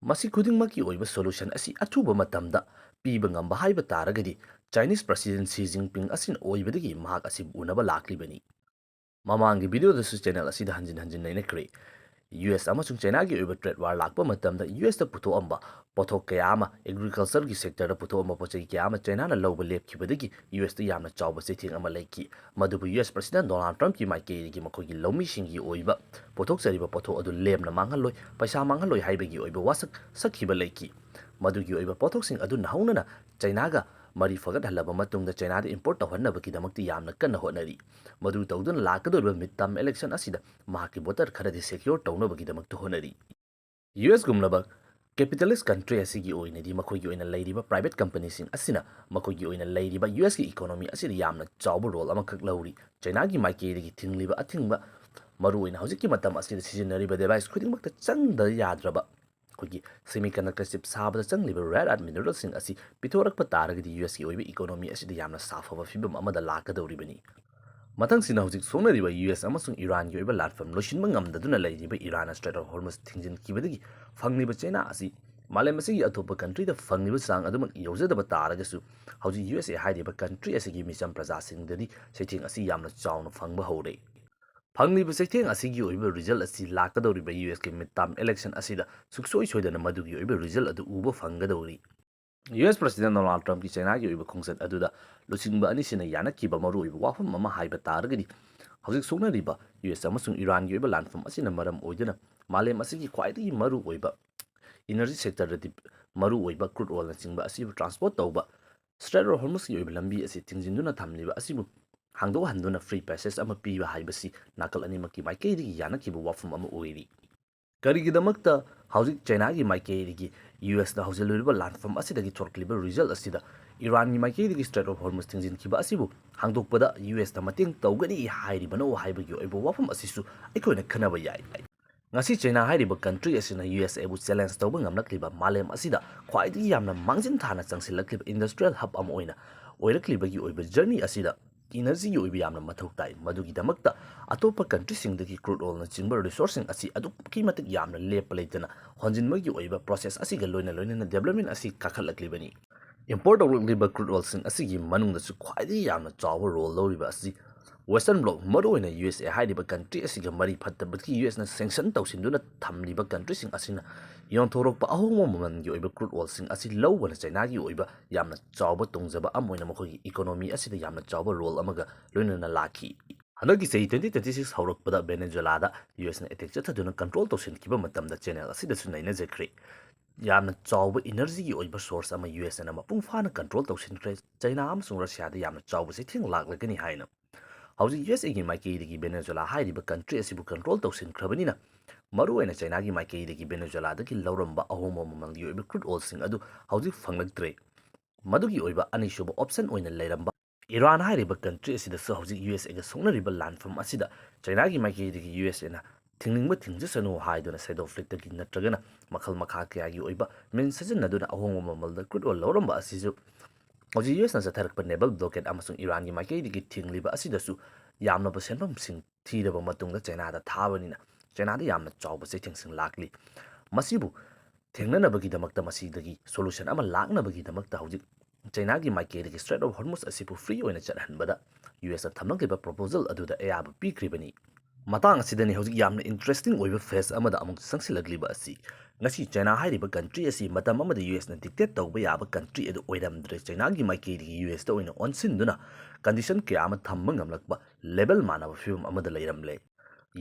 ꯃꯁꯤ ꯈꯨꯗꯤꯡꯃꯛꯀꯤ ꯑꯣꯏꯕ ꯁꯣꯂꯨꯁꯟ ꯑꯁꯤ ꯑꯊꯨꯕ ꯃꯇꯝꯗ ꯄꯤꯕ ꯉꯝꯕ ꯍꯥꯏꯕ ꯇꯥꯔꯒꯗꯤ ꯆꯥꯏꯅꯤꯁ ꯄ꯭ꯔꯁꯤꯗꯦꯟ ꯁꯤ ꯖꯤꯟꯄꯤꯡ ꯑꯁꯤꯅ ꯑꯣꯏꯕꯗꯒꯤ ꯃꯍꯥꯛ ꯑꯁꯤꯕꯨ ꯎꯅꯕ ꯂꯥꯛꯂꯤꯕꯅꯤ꯫ ꯃꯃꯥꯡꯒꯤ ꯚꯤꯗꯤꯑꯣꯗꯁꯨ ꯆꯦꯅꯦꯜ ꯑꯁꯤꯗ ꯍꯟꯖꯤꯟ ꯍꯟꯖꯤꯟ ꯅꯩꯅꯈ꯭ꯔꯦ꯫ ꯌꯨ ꯑꯦꯁ ꯑꯃꯁꯨꯡ ꯆꯥꯏꯅꯥꯒꯤ ꯑꯣꯏꯕ ꯇ꯭ꯔꯦꯗ ꯋꯥꯔ ꯂꯥꯛꯄ ꯃꯇꯝꯗ ꯌꯨ ꯑꯦꯁꯇ ꯄꯨꯊꯣꯛꯑꯝꯕ ꯄꯣꯠꯊꯣꯛ ꯀꯌꯥ ꯑꯃ, ꯑꯦꯒ꯭ꯔꯤꯀꯜꯆꯔꯒꯤ ꯁꯦꯛꯇꯔꯗ ꯄꯨꯊꯣꯛꯑꯝꯕ ꯄꯣꯠ ꯆꯩ ꯀꯌꯥ ꯑꯃ ꯆꯥꯏꯅꯥꯅ ꯂꯧꯕ ꯂꯦꯞꯈꯤꯕꯗꯒꯤ ꯌꯨ ꯑꯦꯁꯇ ꯌꯥꯝꯅ ꯆꯥꯎꯕ ꯆꯩꯊꯦꯡ ꯑꯃ ꯂꯩꯈꯤ꯫ ꯃꯗꯨꯕꯨ ꯌꯨ ꯑꯦꯁ ꯄ꯭ꯔꯁꯤꯗꯦꯟ ꯗꯣꯅꯥꯜꯗ ꯇ꯭ꯔꯝꯞꯀꯤ ꯃꯥꯏꯀꯩꯗꯒꯤ ꯃꯈꯣꯏꯒꯤ ꯂꯧꯃꯤꯁꯤꯡꯒꯤ ꯑꯣꯏꯕ ꯄꯨꯊꯣꯛꯆꯔꯤꯕ ꯄꯣꯠꯊꯣꯛ ꯑꯗꯨ ꯂꯦꯝꯅ ꯃꯥꯡꯍꯜꯂꯣꯏ, ꯄꯩꯁꯥ ꯃꯥꯡꯍꯜꯂꯣꯏ ꯍꯥꯏꯕꯒꯤ ꯑꯣꯏꯕ ꯋꯥꯁꯛ ꯁꯛꯈꯤꯕ ꯂꯩꯈꯤ꯫ ꯃꯗꯨꯒꯤ ꯑꯣꯏꯕ ꯄꯣꯠꯊꯣꯛꯁꯤꯡ ꯑꯗꯨ ꯅꯧꯍꯧꯅꯅ ꯆꯥꯏꯅꯥꯒ ꯃꯔꯤ ꯐꯒꯠꯍꯜꯂꯕ ꯃꯇꯨꯡꯗ ꯆꯩꯅꯥꯗ import ꯇꯧꯍꯟꯅꯕꯒꯤꯗꯃꯛꯇ ꯌꯥꯝꯅ ꯀꯟꯅ ꯍꯣꯠꯅꯔꯤ꯫ ꯃꯗꯨ ꯇꯧꯗꯨꯅ ꯂꯥꯛꯀꯗꯧꯔꯤꯕ midterm election ꯑꯁꯤꯗ ꯃꯍꯥꯛꯀꯤ voter ꯈꯔꯗꯤ secure ꯇꯧꯅꯕꯒꯤꯗꯃꯛꯇ ꯍꯣꯠꯅꯔꯤ꯫ ꯌꯨ ꯑꯦꯁ ꯒꯨꯝꯂꯕ capitalist country ꯑꯁꯤꯒꯤ ꯑꯣꯏꯅꯗꯤ ꯃꯈꯣꯏꯒꯤ ꯑꯣꯏꯅ ꯂꯩꯔꯤꯕ private companyꯁꯤꯡ ꯑꯁꯤꯅ ꯃꯈꯣꯏꯒꯤ ꯑꯣꯏꯅ ꯂꯩꯔꯤꯕ ꯌꯨ ꯑꯦꯁꯀꯤ economy ꯑꯁꯤꯗ ꯌꯥꯝꯅ ꯆꯥꯎꯕ role ꯑꯃꯈꯛ ꯂꯧꯔꯤ꯫ ꯆꯩꯅꯥꯒꯤ ꯃꯥꯏꯀꯩꯗꯒꯤ ꯊꯤꯡꯂꯤꯕ ꯑꯊꯤꯡꯕ, ꯃꯔꯨꯑꯣꯏꯅ ꯍꯧꯖꯤꯛꯀꯤ ꯃꯇꯝ ꯑꯁꯤꯗ ꯁꯤꯖꯤꯟꯅꯔꯤꯕ device ꯈꯨꯗꯤꯡꯃꯛꯇ ꯆꯪꯗ ꯌꯥꯗ꯭ꯔꯕ ꯑꯩꯈꯣꯏꯒꯤ semiconductor chip ꯁꯥꯕꯗ ꯆꯪꯂꯤꯕ rare earth mineralꯁꯤꯡ ꯑꯁꯤ ꯄꯤꯊꯣꯔꯛꯄ ꯇꯥꯔꯒꯗꯤ ꯌꯨ ꯑꯦꯁꯀꯤ ꯑꯣꯏꯕ economy ꯑꯁꯤꯗ ꯌꯥꯝꯅ ꯁꯥꯐꯕ ꯐꯤꯕꯝ ꯑꯃꯗ ꯂꯥꯛꯀꯗꯧꯔꯤꯕꯅꯤ꯫ ꯃꯊꯪꯁꯤꯅ ꯍꯧꯖꯤꯛ ꯁꯣꯛꯅꯔꯤꯕ ꯌꯨ ꯑꯦꯁ ꯑꯃꯁꯨꯡ ꯏꯔꯥꯟꯒꯤ ꯑꯣꯏꯕ ꯂꯥꯟꯐꯝ ꯂꯣꯏꯁꯤꯟꯕ ꯉꯝꯗꯗꯨꯅ ꯂꯩꯔꯤꯕ ꯏꯔꯥꯟꯅ Strait of Hormuz ꯊꯤꯡꯖꯤꯟꯈꯤꯕꯗꯒꯤ ꯐꯪꯂꯤꯕ ꯆꯩꯅꯥ ꯑꯁꯤ ꯃꯥꯂꯦꯝ ꯑꯁꯤꯒꯤ ꯑꯇꯣꯞꯄ countryꯗ ꯐꯪꯂꯤꯕ ꯆꯥꯡ ꯑꯗꯨꯃꯛ ꯌꯧꯖꯗꯕ ꯇꯥꯔꯒꯁꯨ, ꯍꯧꯖꯤꯛ ꯌꯨ ꯑꯦꯁ ꯑꯦ ꯍꯥꯏꯔꯤꯕ country ꯑꯁꯤꯒꯤ ꯃꯤꯆꯝ ꯄ꯭ꯔꯖꯥꯁꯤꯡꯗꯗꯤ ꯆꯩꯊꯦꯡ ꯑꯁꯤ ꯌꯥꯝꯅ ꯆꯥꯎꯅ ꯐꯪꯕ ꯍꯧꯔꯦ꯫ ꯐꯪꯂꯤꯕ ꯆꯩꯊꯦꯡ ꯑꯁꯤꯒꯤ ꯑꯣꯏꯕ result ꯑꯁꯤ ꯂꯥꯛꯀꯗꯧꯔꯤꯕ ꯌꯨ ꯑꯦꯁꯀꯤ midterm election ꯑꯁꯤꯗ ꯁꯨꯡꯁꯣꯏ ꯁꯣꯏꯗꯅ ꯃꯗꯨꯒꯤ ꯑꯣꯏꯕ result ꯑꯗꯨ ꯎꯕ ꯐꯪꯒꯗꯧꯔꯤ꯫ ꯌꯨ ꯑꯦꯁ President Donald Trumpꯀꯤ ꯆꯩꯅꯥꯒꯤ ꯑꯣꯏꯕ ꯈꯣꯡꯆꯠ ꯑꯗꯨꯗ ꯂꯨꯆꯤꯡꯕ ꯑꯅꯤꯁꯤꯅ ꯌꯥꯅꯈꯤꯕ ꯃꯔꯨꯑꯣꯏꯕ ꯋꯥꯐꯝ ꯑꯃ ꯍꯥꯏꯕ ꯇꯥꯔꯒꯗꯤ, ꯍꯧꯖꯤꯛ ꯁꯣꯛꯅꯔꯤꯕ ꯌꯨ ꯑꯦꯁ ꯑꯃꯁꯨꯡ ꯏꯔꯥꯟꯒꯤ ꯑꯣꯏꯕ ꯂꯥꯟꯐꯝ ꯑꯁꯤꯅ ꯃꯔꯝ ꯑꯣꯏꯗꯨꯅ ꯃꯥꯂꯦꯝ ꯑꯁꯤꯒꯤ ꯈ꯭ꯋꯥꯏꯗꯒꯤ ꯃꯔꯨꯑꯣꯏꯕ energy sectorꯗꯗꯤ ꯃꯔꯨꯑꯣꯏꯕ crude oilꯅꯆꯤꯡꯕ ꯑꯁꯤꯕꯨ transport ꯇꯧꯕ Strait of Hormuzꯀꯤ ꯑꯣꯏꯕ ꯂꯝꯕꯤ ꯑꯁꯤ ꯊꯤꯡꯖꯤꯟꯗꯨꯅ ꯊꯝꯂꯤꯕ ꯑꯁꯤꯕꯨ ꯍꯥꯡꯗꯣꯛꯍꯟꯗꯨꯅ free passage ꯑꯃ ꯄꯤꯕ ꯍꯥꯏꯕꯁꯤ ꯅꯥꯀꯜ ꯑꯅꯤꯃꯛꯀꯤ ꯃꯥꯏꯀꯩꯗꯒꯤ ꯌꯥꯅꯈꯤꯕ ꯋꯥꯐꯝ ꯑꯃ ꯑꯣꯏꯔꯤ꯫ ꯀꯔꯤꯒꯤꯗꯃꯛꯇ ꯍꯧꯖꯤꯛ ꯆꯩꯅꯥꯒꯤ ꯃꯥꯏꯀꯩꯗꯒꯤ ꯌꯨ ꯑꯦꯁꯅ ꯍꯧꯖꯤꯜꯂꯨꯔꯤꯕ ꯂꯥꯟꯐꯝ ꯑꯁꯤꯗꯒꯤ ꯊꯣꯔꯛꯂꯤꯕ result ꯑꯁꯤꯗ ꯏꯔꯥꯟꯒꯤ ꯃꯥꯏꯀꯩꯗꯒꯤ Strait of Hormuz ꯊꯤꯡꯖꯤꯟꯈꯤꯕ ꯑꯁꯤꯕꯨ ꯍꯥꯡꯗꯣꯛꯄꯗ ꯌꯨ ꯑꯦꯁꯅ ꯃꯇꯦꯡ ꯇꯧꯒꯅꯤ ꯍꯥꯏꯔꯤꯕꯅꯣ ꯍꯥꯏꯕꯒꯤ ꯑꯣꯏꯕ ꯋꯥꯐꯝ ꯑꯁꯤꯁꯨ ꯑꯩꯈꯣꯏꯅ ꯈꯟꯅꯕ ꯌꯥꯏ꯫ ꯉꯁꯤ ꯆꯩꯅꯥ ꯍꯥꯏꯔꯤꯕ country ꯑꯁꯤꯅ ꯌꯨ ꯑꯦꯁ ꯑꯦꯕꯨ challenge ꯇꯧꯕ ꯉꯝꯂꯛꯂꯤꯕ ꯃꯥꯂꯦꯝ ꯑꯁꯤꯗ ꯈ꯭ꯋꯥꯏꯗꯒꯤ ꯌꯥꯝꯅ ꯃꯥꯡꯖꯤꯟ ꯊꯥꯅ ꯆꯪꯁꯤꯜꯂꯛꯂꯤꯕ industrial hub ꯑꯃ ꯑꯣꯏꯅ ꯑꯣꯏꯔꯛꯂꯤꯕꯒꯤ ꯑꯣꯏꯕ journey ꯑꯁꯤꯗ energyꯒꯤ ꯑꯣꯏꯕ ꯌꯥꯝꯅ ꯃꯊꯧ ꯇꯥꯏ꯫ ꯃꯗꯨꯒꯤꯗꯃꯛꯇ ꯑꯇꯣꯞꯄ countryꯁꯤꯡꯗꯒꯤ crude oilꯅꯆꯤꯡꯕ resourceꯁꯤꯡ ꯑꯁꯤ ꯑꯗꯨꯛꯀꯤ ꯃꯇꯤꯛ ꯌꯥꯝꯅ ꯂꯦꯞꯄ ꯂꯩꯇꯅ ꯍꯣꯟꯖꯤꯟꯕꯒꯤ ꯑꯣꯏꯕ process ꯑꯁꯤꯒ ꯂꯣꯏꯅ ꯂꯣꯏꯅꯅ development ꯑꯁꯤ ꯀꯥꯈꯠꯂꯛꯂꯤꯕꯅꯤ꯫ Import ꯇꯧꯔꯛꯂꯤꯕ crude oilꯁꯤꯡ ꯑꯁꯤꯒꯤ ꯃꯅꯨꯡꯗꯁꯨ ꯈ꯭ꯋꯥꯏꯗꯒꯤ ꯌꯥꯝꯅ ꯆꯥꯎꯕ role ꯂꯧꯔꯤꯕ ꯑꯁꯤ Western bloc, ꯃꯔꯨꯑꯣꯏꯅ ꯌꯨ ꯑꯦꯁ ꯑꯦ ꯍꯥꯏꯔꯤꯕ country ꯑꯁꯤꯒ ꯃꯔꯤ ꯐꯠꯇꯕꯗꯒꯤ ꯌꯨ ꯑꯦꯁꯅ sanction ꯇꯧꯁꯤꯟꯗꯨꯅ ꯊꯝꯂꯤꯕ countryꯁꯤꯡ ꯑꯁꯤꯅ ꯌꯣꯟꯊꯣꯔꯛꯄ ꯑꯍꯣꯡꯕ ꯃꯃꯜꯒꯤ ꯑꯣꯏꯕ crude oilꯁꯤꯡ ꯑꯁꯤ ꯂꯧꯕꯅ ꯆꯩꯅꯥꯒꯤ ꯑꯣꯏꯕ ꯌꯥꯝꯅ ꯆꯥꯎꯕ ꯇꯣꯡꯖꯕ ꯑꯃ ꯑꯣꯏꯅ ꯃꯈꯣꯏꯒꯤ economy ꯑꯁꯤꯗ ꯌꯥꯝꯅ ꯆꯥꯎꯕ role ꯑꯃꯒ ꯂꯣꯏꯅꯅ ꯂꯥꯛꯈꯤ꯫ ꯍꯟꯗꯛꯀꯤ ꯆꯍꯤ twenty twenty six ꯍꯧꯔꯛꯄꯗ Venezuelaꯗ ꯌꯨ ꯑꯦꯁꯅ attack ꯆꯠꯊꯗꯨꯅ control ꯇꯧꯁꯤꯟꯈꯤꯕ ꯃꯇꯝꯗ channel ꯑꯁꯤꯗꯁꯨ ꯅꯩꯅꯖꯈ꯭ꯔꯦ꯫ ꯌꯥꯝꯅ ꯆꯥꯎꯕ ꯏꯅꯔꯖꯤꯒꯤ ꯑꯣꯏꯕ ꯁꯣꯔꯁ ꯑꯃ ꯌꯨ ꯑꯦꯁ ꯑꯦꯅ ꯃꯄꯨꯡ ꯐꯥꯅ ꯀꯟꯇ꯭ꯔꯣꯜ ꯇꯧꯁꯤꯟꯈ꯭ꯔꯦ꯫ ꯆꯩꯅꯥ ꯑꯃꯁꯨꯡ ꯔꯁꯤꯌꯥꯗ ꯌꯥꯝꯅ ꯆꯥꯎꯕ ꯆꯩꯊꯦꯡ ꯂꯥꯛꯂꯒꯅꯤ ꯍꯥꯏꯅ꯫ ꯍꯧꯖꯤꯛ ꯌꯨ ꯑꯦꯁ ꯑꯦꯒꯤ ꯃꯥꯏꯀꯩꯗꯒꯤ ꯚꯦꯅꯦꯖꯨꯂꯥ ꯍꯥꯏꯔꯤꯕ ꯀꯟꯇ꯭ꯔꯤ ꯑꯁꯤꯕꯨ ꯀꯟꯇ꯭ꯔꯣꯜ ꯇꯧꯁꯤꯟꯈ꯭ꯔꯕꯅꯤꯅ, ꯃꯔꯨꯑꯣꯏꯅ ꯆꯩꯅꯥꯒꯤ ꯃꯥꯏꯀꯩꯗꯒꯤ ꯚꯦꯅꯦꯖꯨꯂꯥꯗꯒꯤ ꯂꯧꯔꯝꯕ ꯑꯍꯣꯡꯕ ꯃꯃꯜꯒꯤ ꯑꯣꯏꯕ ꯀ꯭ꯔꯨꯗ ꯑꯣꯏꯜꯁꯤꯡ ꯑꯗꯨ ꯍꯧꯖꯤꯛ ꯐꯪꯂꯛꯇ꯭ꯔꯦ꯫ ꯃꯗꯨꯒꯤ ꯑꯣꯏꯕ ꯑꯅꯤꯁꯨꯕ ꯑꯣꯞꯁꯟ ꯑꯣꯏꯅ ꯂꯩꯔꯝꯕ ꯏꯔꯥꯟ ꯍꯥꯏꯔꯤꯕ ꯀꯟꯇ꯭ꯔꯤ ꯑꯁꯤꯗꯁꯨ ꯍꯧꯖꯤꯛ ꯌꯨ ꯑꯦꯁ ꯑꯦꯒ ꯁꯣꯛꯅꯔꯤꯕ ꯂꯥꯟꯐꯝ ꯑꯁꯤꯗ ꯆꯩꯅꯥꯒꯤ ꯃꯥꯏꯀꯩꯗꯒꯤ ꯌꯨ ꯑꯦꯁ ꯑꯦꯅ ꯊꯤꯡꯅꯤꯡꯕ ꯊꯤꯡꯖꯁꯅꯨ ꯍꯥꯏꯗꯨꯅ ꯁꯦꯗꯣ ꯐ꯭ꯂꯤꯠꯇꯒꯤ ꯅꯠꯇ꯭ꯔꯒꯅ ꯃꯈꯜ ꯃꯈꯥ ꯀꯌꯥꯒꯤ ꯑꯣꯏꯕ ꯃꯤꯟ ꯁꯤꯖꯤꯟꯅꯗꯨꯅ ꯑꯍꯣꯡꯕ ꯃꯃꯜꯗ ꯀ꯭ꯔꯨꯗ ꯑꯣꯏꯜ ꯂꯧꯔꯝꯕ ꯑꯁꯤꯁꯨ ꯍꯧꯖꯤꯛ ꯌꯨ ꯑꯦꯁꯅ ꯆꯠꯊꯔꯛꯄ ꯅꯦꯚꯜ ꯕ꯭ꯂꯣꯀꯦꯠ ꯑꯃꯁꯨꯡ ꯏꯔꯥꯟꯒꯤ ꯃꯥꯏꯀꯩꯗꯒꯤ ꯊꯤꯡꯂꯤꯕ ꯑꯁꯤꯗꯁꯨ ꯌꯥꯝꯂꯕ ꯁꯦꯟꯐꯝꯁꯤꯡ ꯊꯤꯔꯕ ꯃꯇꯨꯡꯗ ꯆꯩꯅꯥꯗ ꯊꯥꯕꯅꯤꯅ ꯆꯩꯅꯥꯗ ꯌꯥꯝꯅ ꯆꯥꯎꯕ ꯆꯩꯊꯦꯡꯁꯤꯡ ꯂꯥꯛꯂꯤ꯫ ꯃꯁꯤꯕꯨ ꯊꯦꯡꯅꯅꯕꯒꯤꯗꯃꯛꯇ, ꯃꯁꯤꯗꯒꯤ ꯁꯣꯂꯨꯁꯟ ꯑꯃ ꯂꯥꯛꯅꯕꯒꯤꯗꯃꯛꯇ ꯍꯧꯖꯤꯛ ꯆꯩꯅꯥꯒꯤ ꯃꯥꯏꯀꯩꯗꯒꯤ ꯁ꯭ꯇ꯭ꯔꯦꯠ ꯑꯣꯐ ꯍꯣꯔꯃꯨꯁ ꯑꯁꯤꯕꯨ ꯐ꯭ꯔꯤ ꯑꯣꯏꯅ ꯆꯠꯍꯟꯕꯗ ꯌꯨ ꯑꯦꯁꯅ ꯊꯝꯂꯛꯂꯤꯕ ꯄ꯭ꯔꯣꯄꯣꯖꯜ ꯑꯗꯨꯗ ꯑꯌꯥꯕ ꯄꯤꯈ꯭ꯔꯤꯕꯅꯤ꯫ ꯃꯇꯥꯡ ꯑꯁꯤꯗꯅꯤ ꯍꯧꯖꯤꯛ ꯌꯥꯝꯅ ꯏꯟꯇꯔꯦꯁꯇꯤꯡ ꯑꯣꯏꯕ ꯐꯦꯁ ꯑꯃꯗ ꯑꯃꯨꯛ ꯆꯪꯁꯤꯜꯂꯛꯂꯤꯕ ꯑꯁꯤ꯫ ꯉꯁꯤ ꯆꯩꯅꯥ ꯍꯥꯏꯔꯤꯕ ꯀꯟꯇ꯭ꯔꯤ ꯑꯁꯤ ꯃꯇꯝ ꯑꯃꯗ ꯌꯨ ꯑꯦꯁꯅ ꯗꯤꯛꯇꯦꯠ ꯇꯧꯕ ꯌꯥꯕ ꯀꯟꯇ꯭ꯔꯤ ꯑꯗꯨ ꯑꯣꯏꯔꯝꯗ꯭ꯔꯦ꯫ ꯆꯩꯅꯥꯒꯤ ꯃꯥꯏꯀꯩꯗꯒꯤ ꯌꯨ ꯑꯦꯁꯇ ꯑꯣꯏꯅ ꯑꯣꯟꯁꯤꯟꯗꯨꯅ ꯀꯟꯗꯤꯁꯟ ꯀꯌꯥ ꯑꯃ ꯊꯝꯕ ꯉꯝꯂꯛꯄ ꯂꯦꯕꯦꯜ ꯃꯥꯟꯅꯕ ꯐꯤꯕꯝ ꯑꯃꯗ ꯂꯩꯔꯝꯂꯦ꯫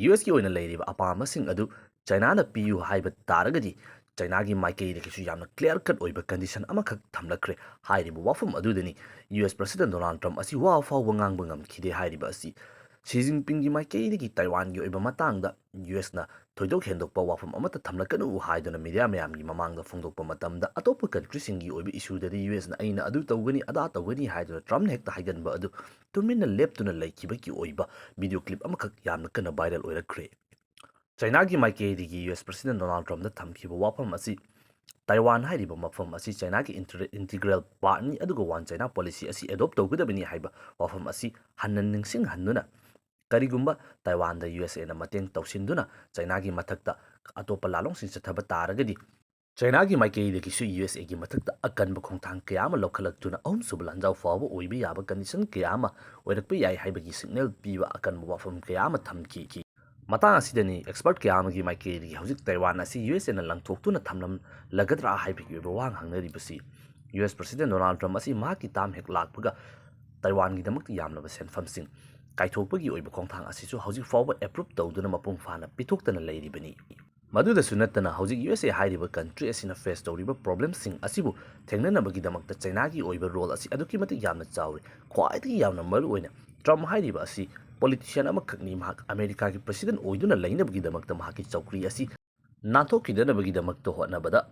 ꯌꯨ ꯑꯦꯁꯀꯤ ꯑꯣꯏꯅ ꯂꯩꯔꯤꯕ ꯑꯄꯥꯝꯕꯁꯤꯡ ꯑꯗꯨ ꯆꯩꯅꯥꯅ ꯄꯤꯌꯨ ꯍꯥꯏꯕ ꯇꯥꯔꯒꯗꯤ, ꯆꯩꯅꯥꯒꯤ ꯃꯥꯏꯀꯩꯗꯒꯤꯁꯨ ꯌꯥꯝꯅ ꯀ꯭ꯂꯤꯌꯥꯔ ꯀꯠ ꯑꯣꯏꯕ ꯀꯟꯗꯤꯁꯟ ꯑꯃꯈꯛ ꯊꯝꯂꯛꯈ꯭ꯔꯦ꯫ ꯍꯥꯏꯔꯤꯕ ꯋꯥꯐꯝ ꯑꯗꯨꯗꯅꯤ ꯌꯨ ꯑꯦꯁ ꯄ꯭ꯔꯁꯤꯗꯦꯟ ꯗꯣꯅꯥꯜꯗ ꯇ꯭ꯔꯝꯞ ꯑꯁꯤ ꯋꯥ ꯐꯥꯎꯕ ꯉꯥꯡꯕ ꯉꯝꯈꯤꯗꯦ ꯍꯥꯏꯔꯤꯕ ꯑꯁꯤ꯫ ꯁꯤ ꯖꯤꯟꯄꯤꯡꯒꯤ ꯃꯥꯏꯀꯩꯗꯒꯤ ꯇꯥꯏꯋꯥꯟꯒꯤ ꯑꯣꯏꯕ ꯃꯇꯥꯡꯗ ꯌꯨ ꯑꯦꯁꯅ ꯊꯣꯏꯗꯣꯛ ꯍꯦꯟꯗꯣꯛꯄ ꯋꯥꯐꯝ ꯑꯃꯠꯇ ꯊꯝꯂꯛꯀꯅꯨ ꯍꯥꯏꯗꯨꯅ ꯃꯤꯗꯤꯌꯥ ꯃꯌꯥꯝꯒꯤ ꯃꯃꯥꯡꯗ ꯐꯣꯡꯗꯣꯛꯄ ꯃꯇꯝꯗ, ꯑꯇꯣꯞꯄ ꯀꯟꯇ꯭ꯔꯤꯁꯤꯡꯒꯤ ꯑꯣꯏꯕ ꯏꯁꯨꯗꯗꯤ ꯌꯨ ꯑꯦꯁꯅ "ꯑꯩꯅ ꯑꯗꯨ ꯇꯧꯒꯅꯤ, ꯑꯗꯥ ꯇꯧꯒꯅꯤ" ꯍꯥꯏꯗꯨꯅ ꯇ꯭ꯔꯝꯞꯅ ꯍꯦꯛꯇ ꯍꯥꯏꯒꯟꯕ ꯑꯗꯨ ꯇꯨꯃꯤꯟꯅ ꯂꯦꯞꯇꯨꯅ ꯂꯩꯈꯤꯕꯒꯤ ꯑꯣꯏꯕ ꯚꯤꯗꯤꯑꯣ ꯀ꯭ꯂꯤꯞ ꯑꯃꯈꯛ ꯌꯥꯝꯅ ꯀꯟꯅ ꯚꯥꯏꯔꯦꯜ ꯑꯣꯏꯔꯛꯈ꯭ꯔꯦ꯫ ꯆꯩꯅꯥꯒꯤ ꯃꯥꯏꯀꯩꯗꯒꯤ ꯌꯨ ꯑꯦꯁ ꯄ꯭ꯔꯁꯤꯗꯦꯟ ꯗꯣꯅꯥꯜꯗ ꯇ꯭ꯔꯝꯞꯅ ꯊꯝꯈꯤꯕ ꯋꯥꯐꯝ ꯑꯁꯤ, "ꯇꯥꯏꯋꯥꯟ ꯍꯥꯏꯔꯤꯕ ꯃꯐꯝ ꯑꯁꯤ ꯆꯩꯅꯥꯒꯤ ꯏꯟꯇꯔ-, ꯏꯟꯇꯤꯒ꯭ꯔꯦꯜ ꯄꯥꯔꯠꯅꯤ, ꯑꯗꯨꯒ ꯋꯥꯟ ꯆꯩꯅꯥ ꯄꯣꯂꯤꯁꯤ ꯑꯁꯤ ꯑꯦꯗꯣꯞ ꯇꯧꯒꯗꯕꯅꯤ" ꯍꯥꯏꯕ ꯋꯥꯐꯝ ꯑꯁꯤ ꯍꯟꯅ ꯅꯤꯡꯁꯤꯡꯍꯟꯗꯨꯅ, ꯀꯔꯤꯒꯨꯝꯕ ꯇꯥꯏꯋꯥꯟꯗ ꯌꯨ ꯑꯦꯁ ꯑꯦꯅ ꯃꯇꯦꯡ ꯇꯧꯁꯤꯟꯗꯨꯅ ꯆꯩꯅꯥꯒꯤ ꯃꯊꯛꯇ ꯑꯇꯣꯞꯄ ꯂꯥꯂꯣꯡꯁꯤꯡ ꯆꯠꯊꯕ ꯇꯥꯔꯒꯗꯤ, ꯆꯩꯅꯥꯒꯤ ꯃꯥꯏꯀꯩꯗꯒꯤꯁꯨ ꯌꯨ ꯑꯦꯁ ꯑꯦꯒꯤ ꯃꯊꯛꯇ ꯑꯀꯟꯕ ꯈꯣꯡꯊꯥꯡ ꯀꯌꯥ ꯑꯃ ꯂꯧꯈꯠꯂꯛꯇꯨꯅ ꯑꯍꯨꯝꯁꯨꯕ ꯂꯥꯟꯖꯥꯎ ꯐꯥꯎꯕ ꯑꯣꯏꯕ ꯌꯥꯕ ꯀꯟꯗꯤꯁꯟ ꯀꯌꯥ ꯑꯃ ꯑꯣꯏꯔꯛꯄ ꯌꯥꯏ ꯍꯥꯏꯕꯒꯤ ꯁꯤꯒꯅꯦꯜ ꯄꯤꯕ ꯑꯀꯟꯕ ꯋꯥꯐꯝ ꯀꯌꯥ ꯑꯃ ꯊꯝꯈꯤ꯫ ꯃꯇꯥꯡ ꯑꯁꯤꯗꯅꯤ ꯑꯦꯛꯁꯄꯔꯠ ꯀꯌꯥ ꯑꯃꯒꯤ ꯃꯥꯏꯀꯩꯗꯒꯤ ꯍꯧꯖꯤꯛ ꯇꯥꯏꯋꯥꯟ ꯑꯁꯤ ꯌꯨ ꯑꯦꯁ ꯑꯦꯅ ꯂꯪꯊꯣꯛꯇꯨꯅ ꯊꯝꯂꯝꯂꯒꯗ꯭ꯔꯥ ꯍꯥꯏꯕꯒꯤ ꯑꯣꯏꯕ ꯋꯥꯍꯪ ꯍꯪꯅꯔꯤꯕꯁꯤ꯫ ꯌꯨ ꯑꯦꯁ ꯄ꯭ꯔꯁꯤꯗꯦꯟ ꯗꯣꯅꯥꯜꯗ ꯇ꯭ꯔꯝꯞ ꯑꯁꯤ ꯃꯍꯥꯛꯀꯤ ꯇꯥꯝ ꯍꯦꯛ ꯂꯥꯛꯄꯒ ꯇꯥꯏꯋꯥꯟꯒꯤꯗꯃꯛꯇ ꯌꯥꯝꯂꯕ ꯁꯦꯟꯐꯝꯁꯤꯡ ꯀꯥꯏꯊꯣꯛꯄꯒꯤ ꯑꯣꯏꯕ ꯈꯣꯡꯊꯥꯡ ꯑꯁꯤꯁꯨ ꯍꯧꯖꯤꯛ ꯐꯥꯎꯕ ꯑꯦꯄ꯭ꯔꯨꯞ ꯇꯧꯗꯨꯅ ꯃꯄꯨꯡ ꯐꯥꯅ ꯄꯤꯊꯣꯛꯇꯅ ꯂꯩꯔꯤꯕꯅꯤ꯫ ꯃꯗꯨꯗꯁꯨ ꯅꯠꯇꯅ ꯍꯧꯖꯤꯛ ꯌꯨ ꯑꯦꯁ ꯑꯦ ꯍꯥꯏꯔꯤꯕ ꯀꯟꯇ꯭ꯔꯤ ꯑꯁꯤꯅ ꯐꯦꯁ ꯇꯧꯔꯤꯕ ꯄ꯭ꯔꯣꯕ꯭ꯂꯦꯝꯁꯤꯡ ꯑꯁꯤꯕꯨ ꯊꯦꯡꯅꯅꯕꯒꯤꯗꯃꯛꯇ ꯆꯩꯅꯥꯒꯤ ꯑꯣꯏꯕ ꯔꯣꯜ ꯑꯁꯤ ꯑꯗꯨꯛꯀꯤ ꯃꯇꯤꯛ ꯌꯥꯝꯅ ꯆꯥꯎꯔꯤ꯫ ꯈ꯭ꯋꯥꯏꯗꯒꯤ ꯌꯥꯝꯅ ꯃꯔꯨ ꯑꯣꯏꯅ ꯇ꯭ꯔꯝꯞ ꯍꯥꯏꯔꯤꯕ ꯑꯁꯤ ꯄꯣꯂꯤꯇꯤꯁꯤꯌꯥꯟ ꯑꯃꯈꯛꯅꯤ꯫ ꯃꯍꯥꯛ ꯑꯃꯦꯔꯤꯀꯥꯒꯤ ꯄ꯭ꯔꯁꯤꯗꯦꯟ ꯑꯣꯏꯗꯨꯅ ꯂꯩꯅꯕꯒꯤꯗꯃꯛꯇ ꯃꯍꯥꯛꯀꯤ ꯆꯧꯀ꯭ꯔꯤ ꯑꯁꯤ ꯅꯥꯟꯊꯣꯛꯈꯤꯗꯅꯕꯒꯤꯗꯃꯛꯇ ꯍꯣꯠꯅꯕꯗ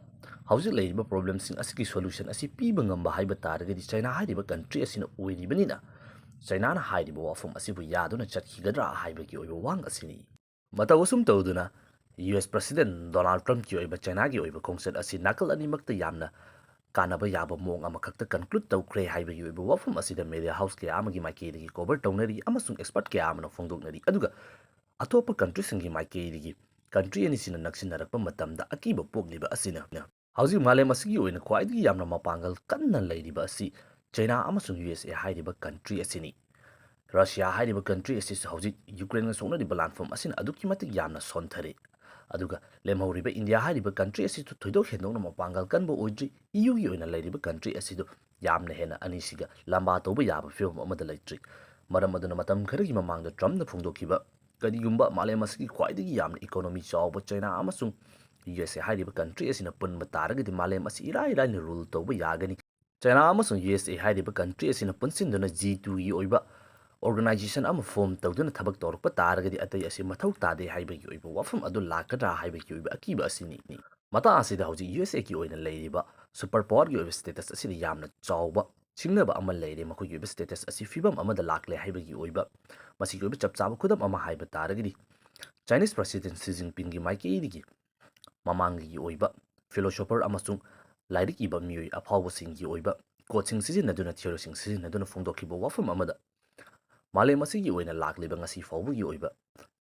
ꯍꯧꯖꯤꯛ ꯂꯩꯔꯤꯕ ꯄ꯭ꯔꯣꯕ꯭ꯂꯦꯝꯁꯤꯡ ꯑꯁꯤꯒꯤ ꯁꯣꯂꯨꯁꯟ ꯑꯁꯤ ꯄꯤꯕ ꯉꯝꯕ ꯍꯥꯏꯕ ꯇꯥꯔꯒꯗꯤ ꯆꯩꯅꯥ ꯍꯥꯏꯔꯤꯕ ꯀꯟꯇ꯭ꯔꯤ ꯑꯁꯤꯅ ꯑꯣꯏꯔꯤꯕꯅꯤꯅ ꯆꯩꯅꯥꯅ ꯍꯥꯏꯔꯤꯕ ꯋꯥꯐꯝ ꯑꯁꯤꯕꯨ ꯌꯥꯗꯨꯅ ꯆꯠꯈꯤꯒꯗ꯭ꯔꯥ ꯍꯥꯏꯕꯒꯤ ꯑꯣꯏꯕ ꯋꯥꯍꯪ ꯑꯁꯤꯅꯤ꯫ ꯃꯇꯧ ꯑꯁꯨꯝ ꯇꯧꯗꯨꯅ ꯌꯨ ꯑꯦꯁ ꯄ꯭ꯔꯁꯤꯗꯦꯟ ꯗꯣꯅꯥꯜꯗ ꯇ꯭ꯔꯝꯞꯀꯤ ꯑꯣꯏꯕ ꯆꯩꯅꯥꯒꯤ ꯑꯣꯏꯕ ꯈꯣꯡꯆꯠ ꯑꯁꯤ ꯅꯥꯀꯜ ꯑꯅꯤꯃꯛꯇ ꯌꯥꯝꯅ ꯀꯥꯟꯅꯕ ꯌꯥꯕ ꯃꯑꯣꯡ ꯑꯃꯈꯛꯇ ꯀꯟꯀ꯭ꯂꯨꯗ ꯇꯧꯈ꯭ꯔꯦ ꯍꯥꯏꯕꯒꯤ ꯑꯣꯏꯕ ꯋꯥꯐꯝ ꯑꯁꯤꯗ ꯃꯦꯗꯤꯌꯥ ꯍꯥꯎꯁ ꯀꯌꯥ ꯑꯃꯒꯤ ꯃꯥꯏꯀꯩꯗꯒꯤ ꯀꯣꯚꯔ ꯇꯧꯅꯔꯤ ꯑꯃꯁꯨꯡ ꯑꯦꯛꯁꯄꯔꯠ ꯀꯌꯥ ꯑꯃꯅ ꯐꯣꯡꯗꯣꯛꯅꯔꯤ꯫ ꯑꯗꯨꯒ ꯑꯇꯣꯞꯄ ꯀꯟꯇ꯭ꯔꯤꯁꯤꯡꯒꯤ ꯃꯥꯏꯀꯩꯗꯒꯤ ꯀꯟꯇ꯭ꯔꯤ ꯑꯅꯤꯁꯤꯅ ꯅꯛꯁꯤꯟꯅꯔꯛꯄ ꯃꯇꯝꯗ ꯑꯀꯤꯕ ꯄꯣꯛꯂꯤꯕ ꯑꯁꯤꯅ ꯍꯧꯖꯤꯛ ꯃꯥꯂꯦꯝ ꯑꯁꯤꯒꯤ ꯑꯣꯏꯅ ꯈ꯭ꯋꯥꯏꯗꯒꯤ ꯌꯥꯝꯅ ꯃꯄꯥꯡꯒꯜ ꯀꯟꯅ ꯂꯩꯔꯤꯕ ꯑꯁꯤ ꯆꯩꯅꯥ ꯑꯃꯁꯨꯡ ꯌꯨ ꯑꯦꯁ ꯑꯦ ꯍꯥꯏꯔꯤꯕ ꯀꯟꯇ꯭ꯔꯤ ꯑꯁꯤꯅꯤ꯫ ꯔꯁꯤꯌꯥ ꯍꯥꯏꯔꯤꯕ ꯀꯟꯇ꯭ꯔꯤ ꯑꯁꯤꯁꯨ ꯍꯧꯖꯤꯛ ꯌꯨꯀ꯭ꯔꯦꯟꯒ ꯁꯣꯛꯅꯔꯤꯕ ꯂꯥꯟꯐꯝ ꯑꯁꯤꯅ ꯑꯗꯨꯛꯀꯤ ꯃꯇꯤꯛ ꯌꯥꯝꯅ ꯁꯣꯟꯊꯔꯦ꯫ ꯑꯗꯨꯒ ꯂꯦꯝꯍꯧꯔꯤꯕ ꯏꯟꯗꯤꯌꯥ ꯍꯥꯏꯔꯤꯕ ꯀꯟꯇ꯭ꯔꯤ ꯑꯁꯤꯁꯨ ꯊꯣꯏꯗꯣꯛ ꯍꯦꯟꯗꯣꯛꯅ ꯃꯄꯥꯡꯒꯜ ꯀꯟꯕ ꯑꯣꯏꯗ꯭ꯔꯤ꯫ ꯏ ꯌꯨꯒꯤ ꯑꯣꯏꯅ ꯂꯩꯔꯤꯕ ꯀꯟꯇ꯭ꯔꯤ ꯑꯁꯤꯗꯨ ꯌꯥꯝꯅ ꯍꯦꯟꯅ ꯑꯅꯤꯁꯤꯒ ꯂꯝꯕꯥ ꯇꯧꯕ ꯌꯥꯕ ꯐꯤꯕꯝ ꯑꯃꯗ ꯂꯩꯇ꯭ꯔꯤ꯫ ꯃꯔꯝ ꯑꯗꯨꯅ ꯃꯇꯝ ꯈꯔꯒꯤ ꯃꯃꯥꯡꯗ ꯇ꯭ꯔꯝꯞꯅ ꯐꯣꯡꯗꯣꯛꯈꯤꯕ, ꯀꯔꯤꯒꯨꯝꯕ ꯃꯥꯂꯦꯝ ꯑꯁꯤꯒꯤ ꯈ꯭ꯋꯥꯏꯗꯒꯤ ꯌꯥꯝꯅ ꯏꯀꯣꯅꯣꯃꯤ ꯆꯥꯎꯕ ꯆꯩꯅꯥ ꯑꯃꯁꯨꯡ ꯌꯨ ꯑꯦꯁ ꯑꯦ ꯍꯥꯏꯔꯤꯕ ꯀꯟꯇ꯭ꯔꯤ ꯑꯁꯤꯅ ꯄꯨꯟꯕ ꯇꯥꯔꯒꯗꯤ ꯃꯥꯂꯦꯝ ꯑꯁꯤ ꯏꯔꯥꯏ ꯂꯥꯏꯅ ꯔꯨꯜ ꯇꯧꯕ ꯌꯥꯒꯅꯤ꯫ ꯆꯩꯅꯥ ꯑꯃꯁꯨꯡ ꯌꯨ ꯑꯦꯁ ꯑꯦ ꯍꯥꯏꯔꯤꯕ ꯀꯟꯇ꯭ꯔꯤ ꯑꯁꯤꯅ ꯄꯨꯟꯁꯤꯟꯗꯨꯅ ꯖꯤ ꯇꯨꯒꯤ ꯑꯣꯏꯕ ꯑꯣꯔꯒꯅꯥꯏꯖꯦꯁꯟ ꯑꯃ ꯐꯣꯔꯝ ꯇꯧꯗꯨꯅ ꯊꯕꯛ ꯇꯧꯔꯛꯄ ꯇꯥꯔꯒꯗꯤ ꯑꯇꯩ ꯑꯁꯤ ꯃꯊꯧ ꯇꯥꯗꯦ ꯍꯥꯏꯕꯒꯤ ꯑꯣꯏꯕ ꯋꯥꯐꯝ ꯑꯗꯨ ꯂꯥꯛꯀꯗ꯭ꯔꯥ ꯍꯥꯏꯕꯒꯤ ꯑꯣꯏꯕ ꯑꯀꯤꯕ ꯑꯁꯤꯅꯤ꯫ ꯃꯇꯥꯡ ꯑꯁꯤꯗ ꯍꯧꯖꯤꯛ ꯌꯨ ꯑꯦꯁ ꯑꯦꯒꯤ ꯑꯣꯏꯅ ꯂꯩꯔꯤꯕ ꯁꯨꯄꯔ ꯄꯥꯋꯔꯒꯤ ꯑꯣꯏꯕ ꯁ꯭ꯇꯦꯇꯁ ꯑꯁꯤꯗ ꯌꯥꯝꯅ ꯆꯥꯎꯕ ꯁꯤꯡꯅꯕ ꯑꯃ ꯂꯩꯔꯦ꯫ ꯃꯈꯣꯏꯒꯤ ꯑꯣꯏꯕ ꯁ꯭ꯇꯦꯇꯁ ꯑꯁꯤ ꯐꯤꯕꯝ ꯑꯃꯗ ꯂꯥꯛꯂꯦ ꯍꯥꯏꯕꯒꯤ ꯑꯣꯏꯕ, ꯃꯁꯤꯒꯤ ꯑꯣꯏꯕ ꯆꯞ ꯆꯥꯕ ꯈꯨꯗꯝ ꯑꯃ ꯍꯥꯏꯕ ꯇꯥꯔꯒꯗꯤ, ꯆꯥꯏꯅꯤꯁ ꯄ꯭ꯔꯁꯤꯗꯦꯟ ꯁꯤ ꯖꯤꯟꯄꯤꯡꯒꯤ ꯃꯥꯏꯀꯩꯗꯒꯤ ꯃꯃꯥꯡꯒꯤ ꯑꯣꯏꯕ ꯐꯤꯂꯣꯁꯣꯐꯔ ꯑꯃꯁꯨꯡ ꯂꯥꯏꯔꯤꯛ ꯏꯕ ꯃꯤꯑꯣꯏ ꯑꯐꯥꯎꯕꯁꯤꯡꯒꯤ ꯑꯣꯏꯕ ꯀꯣꯠꯁꯤꯡ ꯁꯤꯖꯤꯟꯅꯗꯨꯅ, ꯊꯤꯑꯣꯔꯤꯁꯤꯡ ꯁꯤꯖꯤꯟꯅꯗꯨꯅ ꯐꯣꯡꯗꯣꯛꯈꯤꯕ ꯋꯥꯐꯝ ꯑꯃꯗ, ꯃꯥꯂꯦꯝ ꯑꯁꯤꯒꯤ ꯑꯣꯏꯅ ꯂꯥꯛꯂꯤꯕ ꯉꯁꯤ ꯐꯥꯎꯕꯒꯤ ꯑꯣꯏꯕ